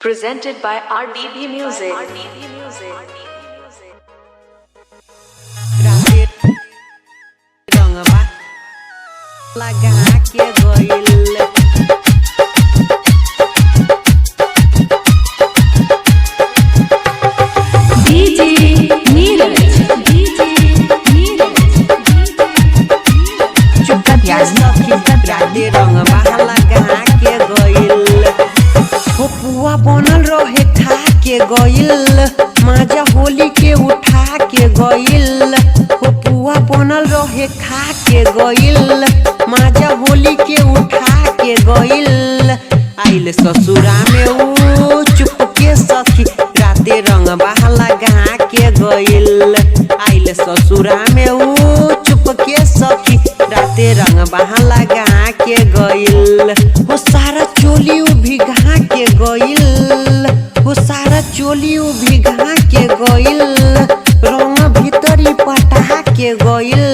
Presented by RDB Music. राते रंगवा लगा के गइल। DJ Neeraj. DJ Neeraj. राते रंगवा लगा के गइल। हो पुआ बनल रहे खा के गइल, माजा होली के उठा के गइल। हो पुआ बनल रहे खा के गइल, माजा होली के उठा के गइल। आइल ससुरा में ऊ चुप के सखी, राते रंगवा लगा के गइल। आइल ससुरा में ऊ चुप के सखी, राते रंगवा लगा के गइल। हो सारा चोली उ भिगा के गइल, हो सारा चोली उ भिगा के गइल, रंग भीतरी पटा के गइल।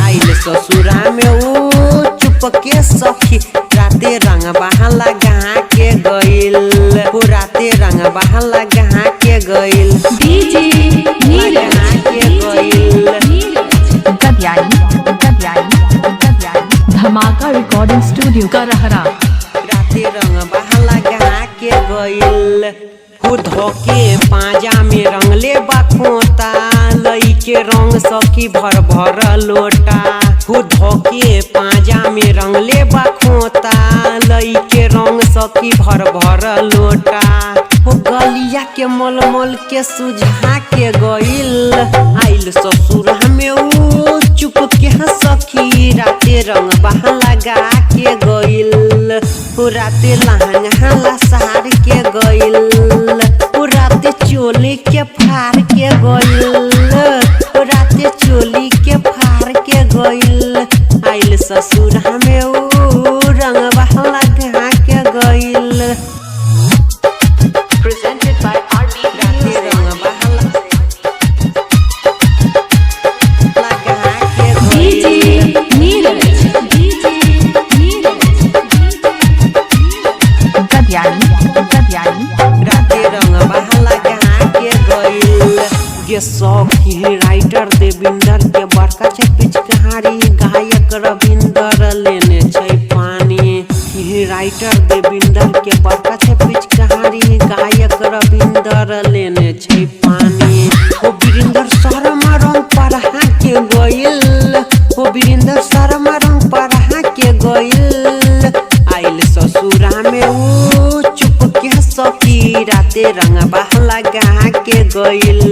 आइल ससुरा में ऊ चुप के सखी, राते रंगवा लगा के गइल। हो राते रंगवा लगा के गइल। DJ Neeraj. लगा के गइल। धमाका रिकॉर्डिंग स्टूडियो का रहरा। राते रंग लगा के गइल। हो धोके पाजा में रंगले बाखोता, लई के रंग सखी भर भर लोटा। हो धोके पाजा में रंगले बाखोता, लई के रंग सखी भर भर लोटा। हो गलिया के मल मल के सुझा के गइल। आइल ससुर में ऊ चुप के सखी, राते रंग बहा लगा के गइल। हो राते लहंगा लसार के गइल, हो राते चोली के फार के गइल, हो राते चोली के फार के गइल। आइल ससुर में ऊ रंग बहा लगा के गइल। Presented by RDB राते Music. रंग बहा लगा के DJ गइल। Neeraj. DJ Neeraj. राते रंगवा लगा के गइल। गे सखी राइटर देविंदर के बड़का छै पिचकारी, गायक रविंदर लेने छै पानी। ही राइटर देविंदर के बड़का छै पिचकारी, गायक रविंदर लेने छै पानी। हो वीरेंद्र शर्मा रंग पढ़ा के गइल, हो वीरेंद्र शर्मा रंग पढ़ा के गइल। आइल ससुरा में ऊ चुप के सखी, राते रंगवा लगा के गइल।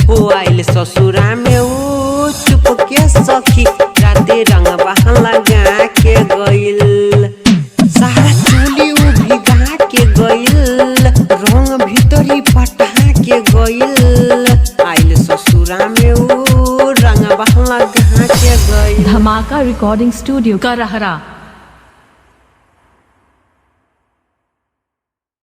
हो आइल ससुरा में ऊ चुप के सखी, राते रंगवा लगा के गइल। सारा चोली उ भिगा के गइल, रंग भीतरी पटा के गइल। आइल ससुरा में ऊ रंगवा लगा के गइल। धमाका रिकॉर्डिंग स्टूडियो का रहरा।